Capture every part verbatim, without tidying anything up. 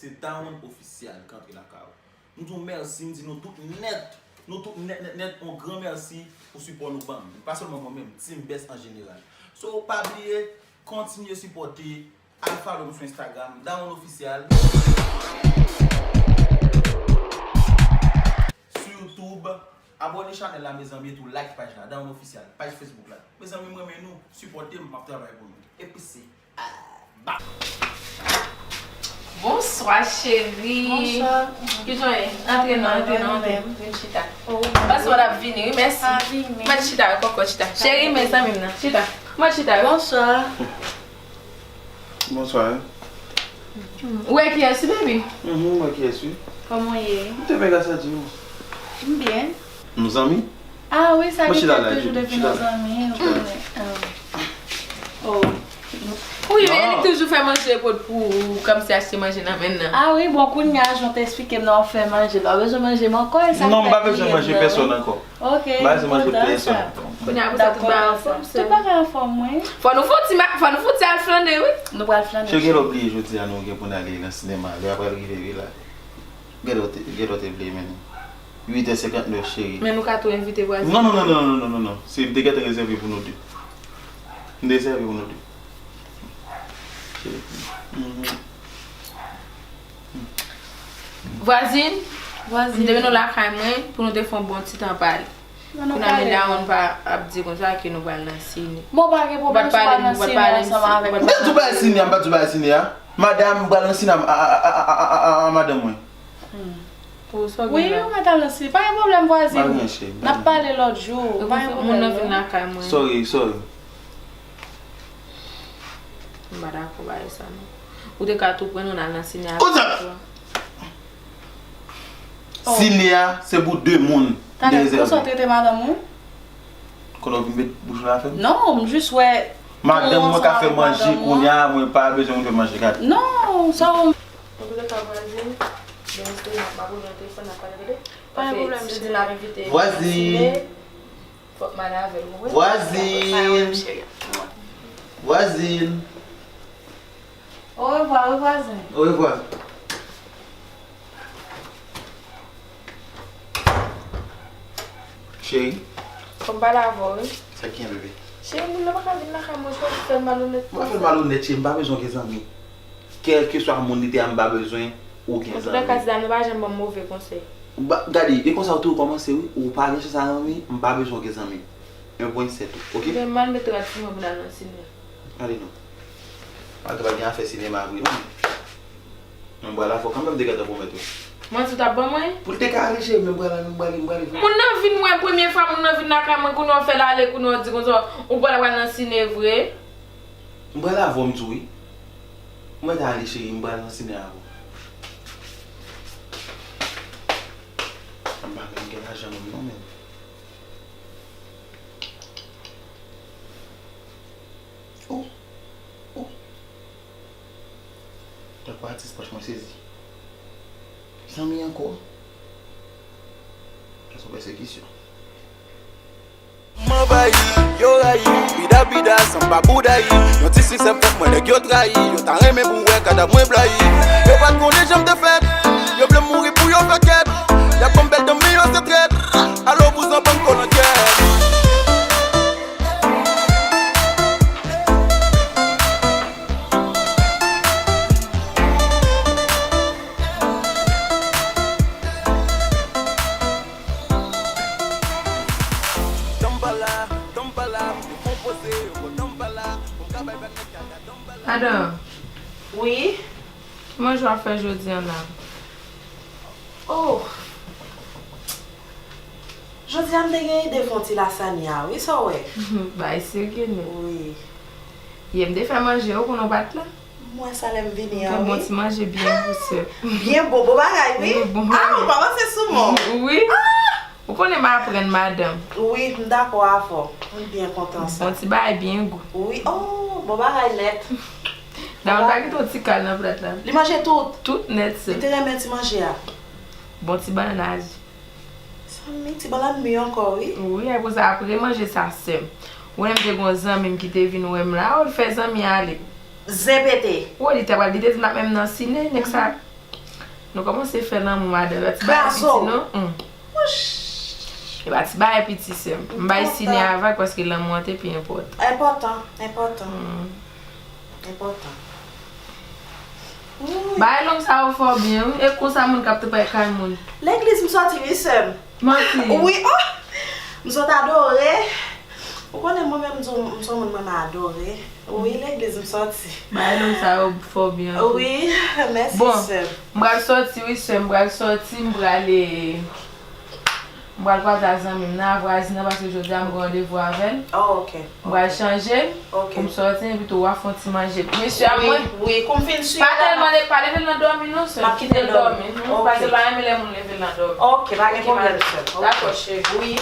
Se Daron Official k antre lakay ou. M di w mèsi, m di nou tout nèt, nou tout nèt, nèt, nèt, yon gran mèsi pou sipò nou ban m. Pa sèlman mwen menm, Team Best an jeneral. So, pa bliye, kontinye sipòte, al follow m sou Instagram, Daron Official. Sou YouTube, abòne chanèl la, mezanmi, etou like paj la, Daron Official, paj Facebook la. Mezanmi, m renmen nou, sipòte m, m ap travay pou nou. Epi se Bonswa, cheri. Bonswa. Kijan w ye? Antre non, antre non, antre. Vin chita. Oh. Paske w ap vini, wi, mèsi. Pa vini. Mwen chita, kòkò, chita. Cheri, mezanmi m nan. Chita. Mwen chita. Bonswa. Bonswa. Ou wè kiyès wi, baby? Mhm, m wè kiyès wi. Kòman w ye? M te byen, gras a Dye. M byen. Nou zanmi? Ah wi, sa gen tèt toujou depi nou zanmi, ou konnen. Ah. Oh. Wi, men li toujou fè manje pot pou ou, kòmsi achte manje nan men l nan. Ah wi, bon, kounye a, jan w te eksplike m nan, w ap fè manje, l pa bezwen manje m ankò, e sa k fè m riye m nan, wi. Non, m pa bezwen manje pèsonn ankò. Ok, m kontan sa. M pa bezwen manje pèsonn ankò. Kounye a, pou sa, tout bagay anfòm, sè. Tout bagay anfòm, wi. Fò nou fon ti ma-, fò nou fon ti al flane, wi. Nou pral flane. Cheri, gen lè w bliye jodi a, nou gen pou n ale nan sinema. Lè a pral rive, wi, la. Gen lè w te, gen lè w te vle, men. Uit è senkantnèf, cheri. Men nou ka tou envite vwazen. Non, non, non, non, non, non, non, non. Se, m te gentan rezève pou nou de. M te rezève pou nou de. Cheri. Mhm. Vwazin, vwazin, m te mennen w lakay mwen pou nou te fè yon bon ti tan pale. Kounye a men Daron pa ap di konsa ke nou pral nan sine. Bon, pa gen pwoblèm si w pral nan sine ansanm avèk m. M te di w pral sine a, m pa di w pral sine a. Madanm, m pral nan sine a, a, a madanm mwen. Hmm. Wi, wi, mwen t al nan sine. Pa gen pwoblèm, vwazin. N ap pale lòt jou. Pa gen pwoblèm, non. Sorry, sorry. M pa dakò bagay sa, non. Ou te ka tou pran nou, n al nan sine avèk ou a. Sine a, se pou de moun. Talè, konsa w trete madanm ou? Konnen w vin met bouch ou nan afè m? Non, m jis wè. Madanm mwen ka fè manje kounye a, mwen pa bezwen moun fè manje, gade. Non, sa w. An tou ka, vwazin, gen yon estomak, m ap ouvri yon telefòn, n ap pale, tande? Pa gen pwoblèm, cheri. Paske si di n ap envite l nan sine, fòk m ale avè l, ou konprann? Vwazin! Vwazin! Orevwa, wi, vwazin. Orevwa. Cheri. Fò m pale avè w, wi. Sa k gen, bebe? Cheri, moun nan pa ka vin lakay mwen, cheri, fè l malonèt konsa. M pa fè l malonèt, cheri, m pa bezwen w gen zanmi. Kèlkeswa moun li te a, m pa bezwen ou gen zanmi. Antouka, Zidane, ou pa janm ban m move konsèy. Gade, e konsa w tou kòmanse, wi. Ou pa gen chans a zanmi, m pa bezwen w gen zanmi. Yon pwen sèt ou, oke? Men m al met trant sou mwen pou n al nan sine. Ale non. Malgre pa gen afè sinema vre non. Men m pral avè w kanmenm, m te gentan pwomèt ou. Manti w t ap ban mwen? Pou l te ka ale, cheri, men m pral, m pral, m pral vre. Moun nan vin wè premye fwa, moun nan vin lakay mwen, kounye a w fè l ale, kounye a w di konsa, ou pral, pral nan sine vre. M pral avè w, m di w wi. Ou mèt ale, cheri, m pral nan sine avè w. M pa menm gen lajan menm non, men. Oh, oh. Tankou atis pòch mwen sezi. Zanmi ankò. Sa se yon pèsekisyon. M anvayi, yo rayi, bida bida, sanba boudayi. Yon ti sisèm fèt, mwen nèg yo trayi. Yo ta renmen pou wè kadav mwen blayi. Yo pa t konnen jan m te fèt. Yo vle m mouri pou yo fè kèt. Y ap ban m bèl dan men yo se trèt. Alo vouzan ban m kolangyèt. Adan. Wi. Ki manje w ap fè jodi a la? Oh. Jodi a m te gen ide fè yon ti lasagna, wi, sa w wè? Bagay serye nèt. Wi. Yè m te fè manje, ou konnen w pa t la. M wè sa lè m vini an, wi. Bon ti manje byen gou, sè. Byen bon, bon bagay, wi. Wi, bon bagay. Ah, ou pa panse sou mwen. Wi. Ah! Ou konnen m aprann, madanm. Wi, m dakò avè w. M byen kontan sa. Bon ti bagay byen gou. Wi, oh, bon bagay nèt. Daron pa kite yon ti kal nan plat la. Li manje tout. Tout nèt, sè. Li te renmen ti manje a. Bon ti bannann aji. Zanmi, ti bannann mi ankò, wi. Wi, apre sa, apre manje sa, sè m. Ou konnen m te gen yon zanmi m ki te vin wè m la, oh, li fè zanmi a ale. Zen pete. Oh, li te pral, li te di m l ap menm nan sine, nèg sa. Nou kòmanse fè lanmou, madanm. E pa ti bagay piti, non. Hum. E pa ti bagay piti, sè m. M bay Sine avèk paske lanmou an te pi enpòtan. Enpòtan, enpòtan. Enpòtan. Bagay long sa yo fè w byen, wi. E konsa moun k ap travay kay moun. Legliz m sòti, wi, sè m. Manti. Wi, oh! M sot adore. Ou konnen mwen menm, m di w, m se yon moun mwen adore. Wi, legliz m sòti. Bagay long sa yo fè w byen anpil. Wi, mèsi, sè m. Bon, m pral sòti, wi, sè m. M pral sòti, m pral, eh, m pral pataje zanmi m nan, vwazin nan, paske jodi a m gen randevou avè l. Oh, ok. M pral chanje pou m sòti, epi tou w a fè yon ti manje. Mesye a mwen. Wi, wi, kou m fin swiv la, pa tèlman le-, pa leve l nan dòmi, non, sè. M ap kite l dòmi. Paske l pa renmen lè moun leve l nan dòmi. Ok, pa gen pwoblèm, sè. Dakò, cheri. Wi.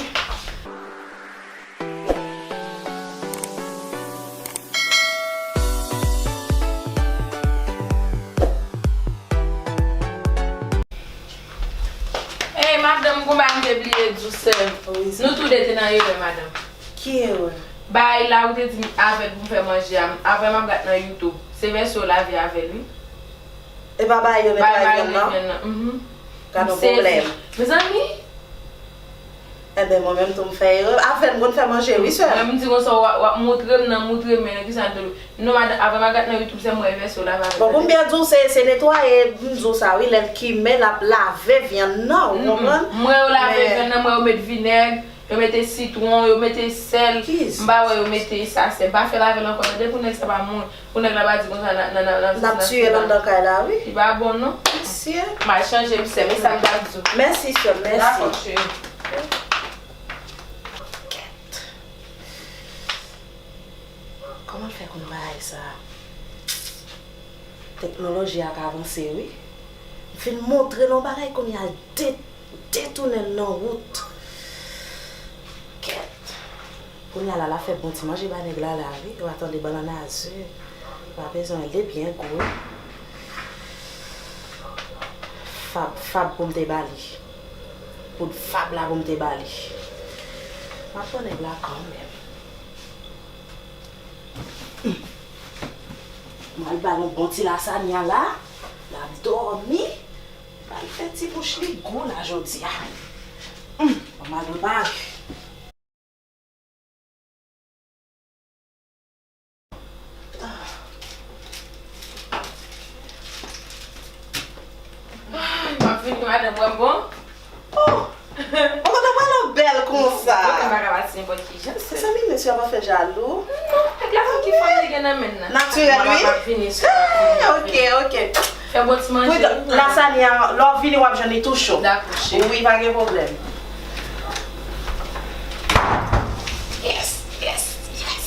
Ey, madanm, gon bagay m te bliye di w, sè m. Wi, sè. Nou tou de te nan erè, madanm. Ki erè? Bagay la ou te di m avè l pou m fè manje a, avè m ap gad nan YouTube. Se vèso w lave avè l, wi. E pa bagay yo netwaye vyann nan? Bagay yo netwaye vyann nan, mhm. Gad yon pwoblèm. Mezanmi! Enben, mwen menm tou m fè erè. Avè l m konn fè manje, wi, sè m. Mwen m di konsa, w ap, w ap montre m nan, montre m, men kisa l te. Non, madanm, avè m al gad nan YouTube, sè m wè vèso w lave avè l. Bon, pou m byen di w, se, se netwaye, m di w sa, wi, lè l kimen, l ap lave vyann nan, ou konprann? M wè yo lave vyann nan, m wè yo met vinèg, yo mete sitwon, yo mete sèl. M pa wè yo mete sa, sè m. Pa fè lave l ankò, tande, pou nèg sa pa mouri. Pou nèg la pa di konsa, n a, n a, n a, n a, n ap tiye l anndan kay la, wi. Li pa bon, non. Mesye. M al chanje, m sè m, e sa m t ap di w. Mèsi, sè m, mèsi. Dakò, cheri. Kèt. Kòman l fè konn bagay sa a? Teknoloji a ka avanse, wi. M fin montre l yon bagay, kounye a l de-, detounen l nan wout. Kèt. Kounye a la, l ap fè bon ti manje ba nèg la la, wi. Ou a tande bannann a ze. Ou a bezwen l, li byen gwo. Fab, fab pou m te ba li. Poud fab la pou m te ba li. M ap pran nèg la kanmenm. M al ba l yon bon ti lasagna la. L ap dòmi. Ba l fè ti bouch li gou la jodi a. Hum, ban m al repare. Ay, m ap vini, madanm, wè m bon? Oh! Ou kontan pale w bèl konsa? Mwen pa ka pati nenpòt ki jan, sè. Mezanmi, mesye a pa fè jalou? Non, nèg la fè ki fanm li gen nan men l nan. Natirèl, wi. M ap vini, sè. Ah, ok, ok. Fè bon ti manje. Wi, lasagna, lè w vini, w ap jwenn li tou cho. Dakò, cheri. Wi, pa gen pwoblèm. Yes, yes, yes.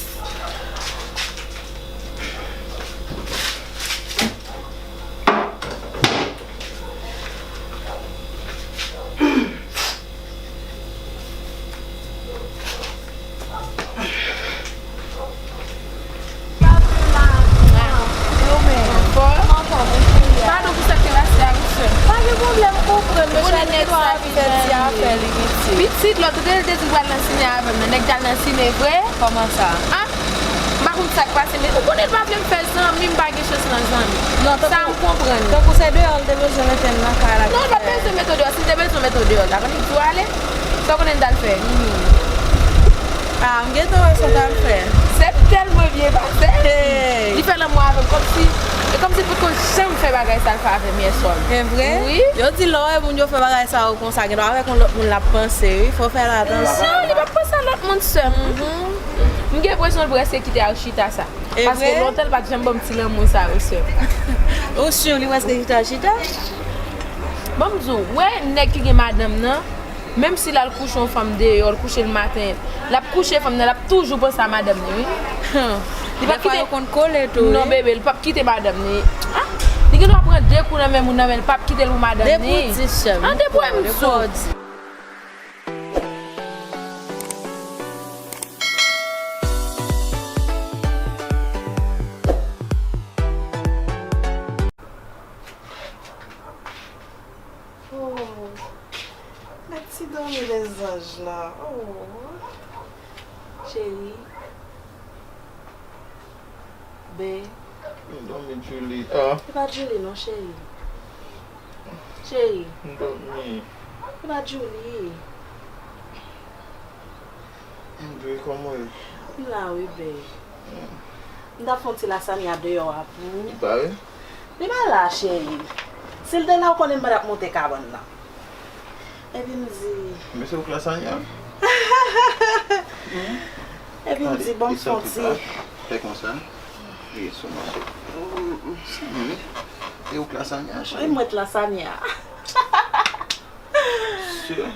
Padon pou sa k te pase a, wi, sè m. Pa gen pwoblèm, konprann, mesye a gen dwa ap fè ti afè li, pitit. Pitit, lòt kote l te di l pral nan sine avè m nan. Nèg t al nan sine vre? Kòman sa? Ah, m pa konn sa k pase, men ou konnen l pa vle m fè zanmi, m pa gen chans nan zanmi. Non, sa m konprann. Tankou se deyò l te bezwen mete m nan kay la. Non, l pa t bezwen mete w deyò. Si l te bezwen mete w deyò, l ta konn di w ale. Sa w konnen l t al fè? Ah, m gentan wè sa w t al fè. Se tèlman byen pase. Hey. Li fè lanmou avè m kòmsi, e kòmsi l potko janm fè bagay sa l fè avè m yè swa. E vre? Wi. Yo di lè w wè moun yo fè bagay sa yo konsa, gen dwa avèk yon lòt moun l ap panse, wi. Fò w fè atansyon. Non, li p ap panse a lòt moun, sè m. M gen enpresyon l prèske kite Archita sa. E paske vre? Lontan l pa t janm ban m ti lanmou sa yo, sè m. Ou si li prèske kite Archita? Ban m di w, wè nèg ki gen madanm nan, menm si l al kouche yon fanm deyò, l kouche l maten, l ap kouche fanm nan, l ap toujou panse a madanm li, wi. Li p ap kite. Dèfwa yo konn kole tou, wi. Non, bebe, li p ap kite madanm li. Ah, li gen dwa pran de kou nan men moun nan, men li p ap kite l pou madanm li. Depi w di, sè m. An, depi w di. Oh, mèt ti dòmi lèzanj lan. Oh. Cheri. Be. Dòmi, Julie. Ah. Se pa Julie non, cheri. Cheri. M dòmi. Epa Julie. M dwe kòman ye? M la wi, babe. M t ap fè yon ti lasagna deyò a pou ou. Li pare? Li pa la, cheri. Si l te la, ou konnen m pa t ap monte kabann nan. Epi m di. Men se ou k lasagna? Epi m di, bon, m fè yon ti. Fè konsa. Li sou mwen. Sa mwen. E ou k lasagna, cheri? Wi, mwen t lasagna. Sè.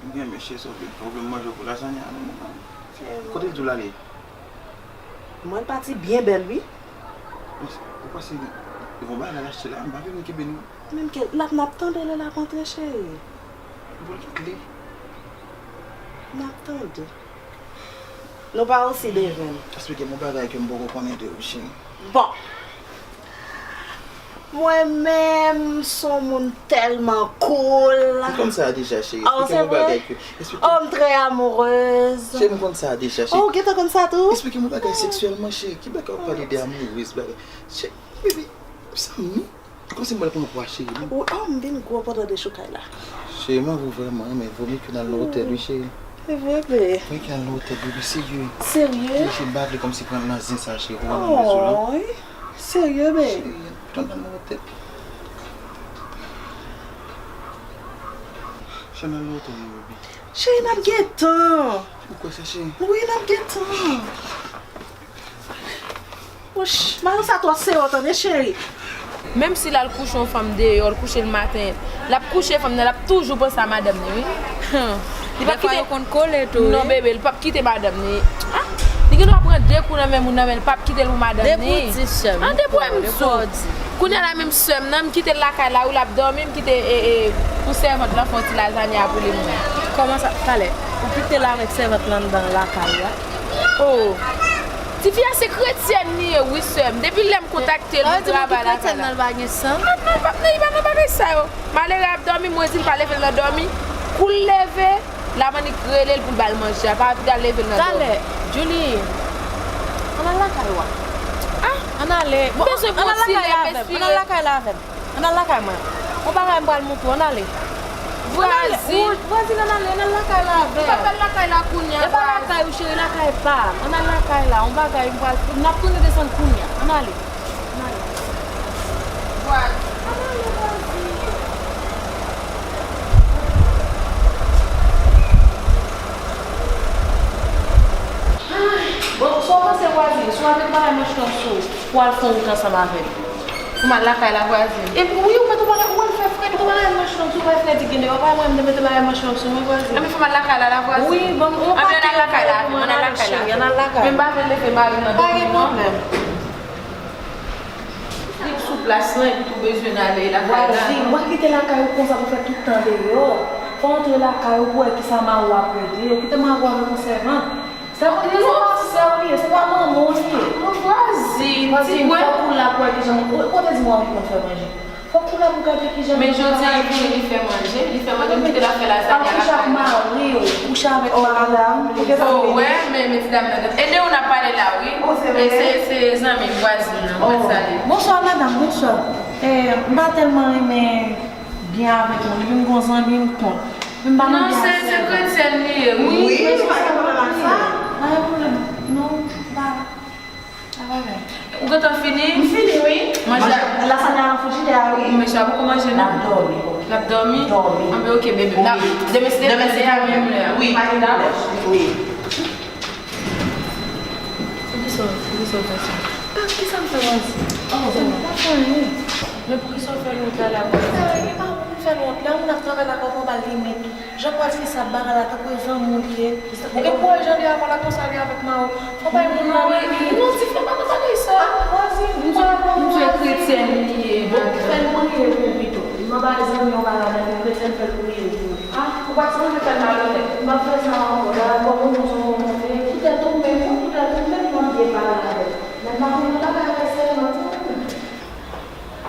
M gen mesye sa w vle, w vle manje pou lasagna a, non, non. Kote l di w l ale? Mwen pati byen bèl, wi. Ou panse li gon bagay l achte la, m pa vle nou kenbe nou. Menm ke l ap, n ap tande lè l ap antre, cheri. Bon, kite li. N ap tande. Nou pa osi devan. Eksplike m yon bagay ke m poko konnen de ou, cheri. Bon. Mwen menm, m se yon moun tèlman cool. M konn sa deja, cheri. Oh, eksplike m yon bagay ke. Oh, m trè amoureuse. Cheri, m konn sa deja, cheri. Oh, ou gentan konn sa tou? Eksplike m yon bagay seksyèlman, cheri. Ki bagay w ap pale de amoureuse, bagay? Cheri, baby, sa m. Kòmsi m pral pran pwa, cheri, non? Ou, oh, m vin gwo pandan dechoukay la. Cheri, m anvi w vrèman, men vomi ke n al nan otèl, wi, cheri. Se vre, be. Wi, ke n al nan otèl, baby, serye. Serye? Cheri, m pa vle kòmsi pran nan zen sa, cheri, ou wè nan rezo la. Oh, serye, be. Cheri, ann al nan otèl. Cheri, n al nan otèl, non, baby. Cheri, n ap gen tan. Ou kwè sa, cheri? Wi, n ap gen tan. Wouch, madanm sa twò serye, tande, cheri. Menm si l al kouche yon fanm deyò, l kouche l maten, l ap kouche fanm nan, l ap toujou panse a madanm li, wi. Li p ap kite. Dèfwa yo konn kole tou, wi. Non, bebe, li p ap kite madanm li. Ah, li gen dwa pran de kou nan men moun nan, men li p ap kite l pou madanm li. Depi w di, sè m. An, depi w di. Kounye a la menm sè m nan, m kite l lakay la, wi, l ap dòmi, m kite, e, e, pou sèvant lan fè yon ti lazanya pou li menm. Kòman sa, talè? Ou kite l avèk sèvant lan anndan lakay la? Oh. Tifi a se kretyèn li ye, wi, sè m. Depi lè m kontakte l, li travay lakay la. Sa vle di moun ki kretyèn nan, l pa gen san? Ah, non, l pa, non, li pa nan bagay sa yo. Malere ap dòmi, mwen di l pa leve l nan dòmi. Kou l leve, l ap annik rele l pou l ba l manje. A pa pou l al leve l nan dòmi. Talè, Julie, ann al lakay ou a. Ah, ann ale. Bon, ann al lakay la avè m. Ann al lakay la avè m. Ann al lakay mwen. Yon bagay m pral montre w, ann ale. Vwazin. Vwazin, ann ale, ann al lakay la avè m. Ou pa pral lakay la kounye a, vwazin. E pa lakay ou, cheri, lakay pa m. Ann al lakay la, yon bagay m pral, n ap tounen desann kounye a. Ann ale. Ann ale. Vwazin. Ann ale, vwazin. Bon, sa w panse, vwazin? Si w al met bagay manch lan sou ou, pou w al fè wout ansanm avè m. Pou m al lakay la vwazin. Epi wi, ou mete bagay, ou wè l fè fredi, ou mete bagay manch long sou, ou wè fredi gen deyò, pa mwen m te mete bagay manch long sou mwen vwazin. Anben fè m al lakay la la vwazin. Wi, bon, ou pa al lakay la, ann al lakay la. Ann al lakay. Men m pa vle leve mari m nan dòmi non. Pa gen pwoblèm. Li sou plas lan, epi tou bezwen ale lakay la. Vwazin, ou pa kite lakay ou konsa pou fè tout tan deyò. Fò w antre lakay ou pou wè kisa mari w ap regle. Ou kite mari w avèk yon sèvant. Sa vle di se pa sè w li ye, se pa manman w li ye. Yon vwazin, vwazin, fòk ou la pou wè kijan, ou, ou te di m w anvi konn fè manje. Fòk ou la pou gade kijan. Men jodi a, li vini, li fè manje, li fè manje, m kite l ap fè lazanya lakay la. Al kouche ak mari w, kouche avèk mari w. Oh, wè, men, men ti dam nan. E de ou n ap pale la, wi. Oh, se vre? E se, se zanmi m, vwazin nan, mwen salye. Bonswa, madanm, bonswa. Eh, m pa tèlman renmen byen avèk moun, li vin gon zanmi m kont. Men m pa nan byen avèk li. Non, se, se kretyèn li ye, wi. Wi, men se pa gen pwoblèm ak sa. Pa gen pwoblèm. Non, pa, pa bagay. Ou gentan fini? M fini, wi. Manje a. Lasagna an frijidè a, wi. Mesye a poko manje, non? L ap dòmi. L ap dòmi? Dòmi. Anben, oke, bebe. Wi. Demen, si demen, se demen, menm lè a. Wi, pa gen pwoblèm. Wi. Poukisa, poukisa w fè sa? Ah, kisa m fè, Vwazin? Oh, se m pa fè anyen. Men poukisa w fè l wont la, la, Vwazin? Sa, e pa pou m fè l wont. Lè yon moun ap travay lakay ou, fò w ba l limit. Jan Vwazin sa ap bagay la, tankou e zanmi w li ye. Epi w wè jan li avè w la, konsa li avèk mari w. Fò w bay moun nan limit. Non, ti frè, pa nan bagay sa. Ah, Vwazin, m di, m di kretyèn li ye. Bon, fè l priye pou ou pito. Li nan bagay zanmi w pa ladan, li kretyèn, fè l priye pou ou. Ah, ou pa t sanble fè l malonèt. M p ap fè sa ankò. Dayè, kòm ou menm se yon bon moun, kite tou menm, kite tou menm, mwen byen pale avè l. Men m pa konn nan bagay avèk sèvant, non.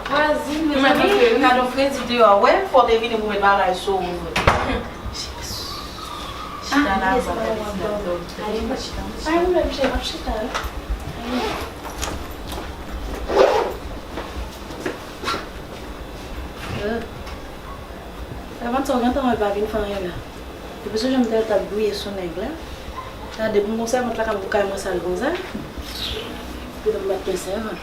Vwazin, mezanmi, gade yon fredi deyò. Wè, fò w te vini pou met bagay sou ou vre. Chita la, pa gade si n ap dòmi. Pa gen pwoblèm, cheri, m ap chita, wi. Sèvant sa w gentan wè pa vin fè anyen la. Depi sou jan m te wè l t ap gouye sou nèg la. Gade pou m gon sèvant la ka m pou kay mwen sal konsa. Pou m bat men sèvant.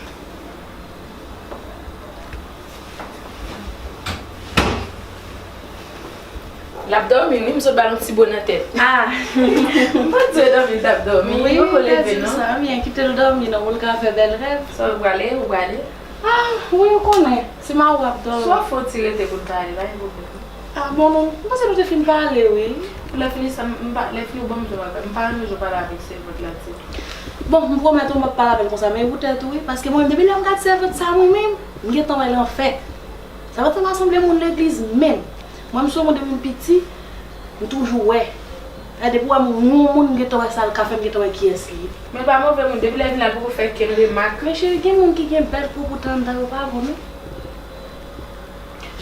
L ap dòmi wi, m sot ba l yon ti bo nan tèt. Ah! M pa t dwe dòmi, l t ap dòmi. Wi, li poko leve non. Sa byen, kite l dòmi non, pou l ka fè bèl rèv. Sa w prale, ou prale? Ah, wi, ou konnen. Se ma ou ap dòmi. Swa fò ti rete pou l pale, pa gen pwoblèm. Ah, bon, non, m panse nou te fin pale, wi. Pou lè fini sa, m pa, lè fini ou ban m jan w ap, m pa renmen jan w pale avèk sèvant la, ti. Bon, m pwomèt ou m p ap pale avè l konsa, men pou tèt ou, wi, paske mwen, depi lè m gad sèvant sa, mwen menm, m gentan wè lanfè. Sèvant sa pa sanble moun legliz menm. Mwen, m se yon moun depi m piti, m toujou wè. Sa depi w wè yon moun, m gentan wè sa l ka fè, m gentan wè kiyès li ye. Men l pa move moun, depi lè l vin la, l poko fè kenn remak. Men cheri, gen moun ki gen bèl po pou tanda yo pa bon, non.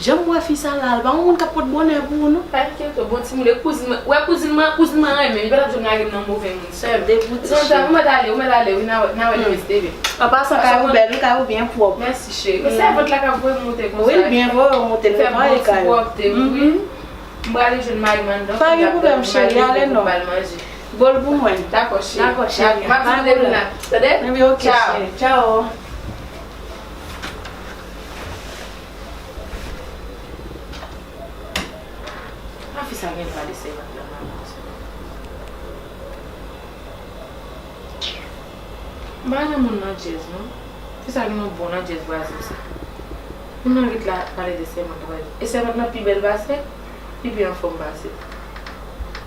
Jan m wè fi sa la, l pa yon moun k ap pot bonè pou ou, non. Pa enkyete w, bon timoun, e kouzin mwen, wè kouzin mwen, kouzin mwen renmen m, li pa t ap janm lage m nan move moun sèl. Depi w ti cheri. Ou mèt ale, ou mèt ale, wi, n a wè, n a wè demen si Dye vle. An pasan, kay ou bèl, wi, kay ou byen pwòp. Mèsi, cheri. E sèvant la k ap voye m moute konsa. Wi, l byen voye w moute, netwaye kay ou. Fè bon ti pwòpte, wi. M prale jwenn mari m anndan, pa gen pwoblèm, cheri, ale non. Bal manje. Bòl pou mwen. Dakò, cheri. Dakò, cheri. M ap vin demen la. Tande? Wi, ok, cheri. Tchao. A, fi sa gen dwa de sèvant la, mwen. M pa renmen moun nan djèz, non. Fi sa gen yon bon nan djèz vwazen sa. Moun nan ret la ap pale de sèvant nan. E sèvant nan pi bèl pase, li pi anfòm pase.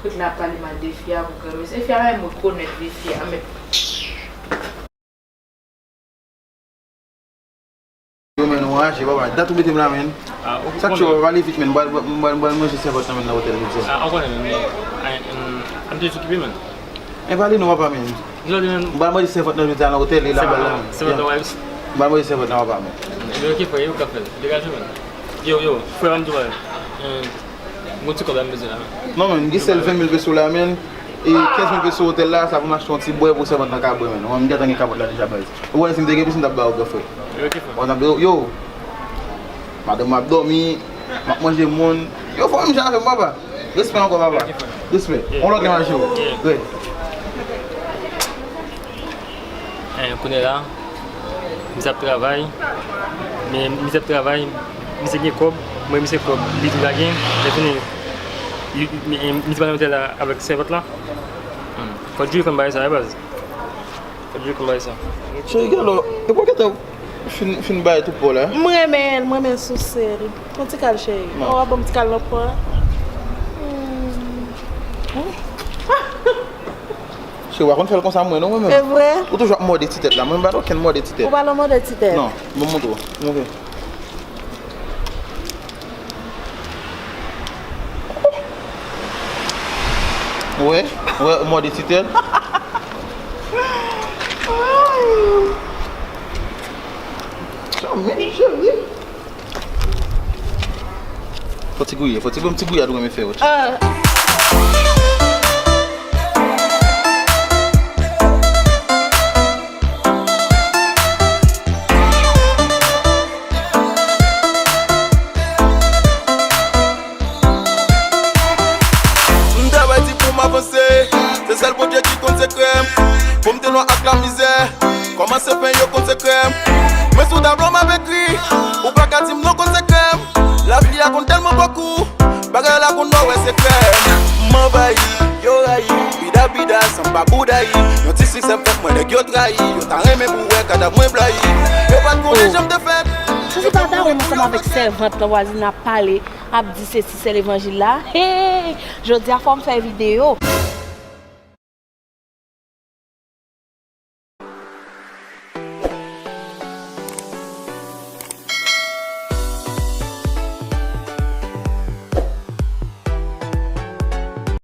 Ret la ap pale mal de fi a pou granmesi. E fi a pa menm rekonèt vi fi a, men. Yo, men, nou raje, papa. Dat ou mete m la, men. Ah, ok. Sa k cho, papa, ale vit, men. M pral, m pral, m pral manje sèvant nan, men, nan otèl, men. Ah, ok, men, men, ah, em, I'm just keep, men. Men pale non, papa, men. Jodi, men. M pral manje sèvant nan, men, nan otèl, e la, la, men. Sèvant nan, sèvant nan, m pral manje sèvant nan, papa, men. Ebyen, ok, frè, yo, k ap fè l. Degaje, men. Yo, yo, frè, ann di w bagay. Gon ti kòb la m bezwen la, men. Non, men, m gen sèl ven mil peso la, men. E kenz mil peso otèl la, sa pou m achte yon ti bwè pou sèvant lan ka bwè, men. Mwen, m gentan gen kapòt la deja, baz. Ou konnen si m te gen plis, m t ap ba w, gran frè. Yo, ok, frè. Ou t ap, yo, yo. Madanm m ap dòmi, m ap manje moun. Yo, fò m jan avè m, papa. Respè ankò, papa. Ok, frè. Respè. Yeah. On lòt gen manje w. Yeah. Wi. Eh, kounye la, misye ap travay, men misye ap travay, misye gen kòb, mwen misye kòb, li tou pa gen, lè fini, li, li, misye pa nan otèl la avèk sèvant la. Hmm. Fò Djouly konn bagay sa, wi, baz. Fò Djouly konn bagay sa. Cheri, gade, e pou kite w fin, fin bay tout po la? M renmen l, m renmen souse l. Yon ti kal, cheri. Non. Ou ap ban m ti kal nan po a? Hmm. Cheri, w pa konn fè l konsa mwen, non, mwen menm. E vre? Ou toujou ap mòde ti tèt la. Mwen, m pa t okenn mòde ti tèt. Ou pa nan mòde ti tèt? Non, mwen montre w. Montre. Wè, wè, mòde ti tèt. Sa menm, cheri. Fò ti gouye, fò ti, bon, ti gouyad ou renmen fè yo. Ah. M travay di pou m avanse, se sèl Bondye ki konn sekrè m. Pou m te lwen ak lamizè, kòmanse pen yo konn sekrè m. Mwen sou tablo m ap ekri, ou pa ka di m non konn sekrè m. Lavi a konn tèlman bokou, bagay la konn wè sekrè m. M anvayi, yo rayi, bida bida, sanba boudayi. Yon ti siksè m fèt mwen nèg yo trayi, yo ta renmen pou wè kadav mwen blayi. Yo pa t konnen jan m te fèt. Sou ti patawo m ansanm avèk sèvant nan vwazin ap pale, ap di se ti sè levanjil la. Hey! Jodi a fò m fè videyo.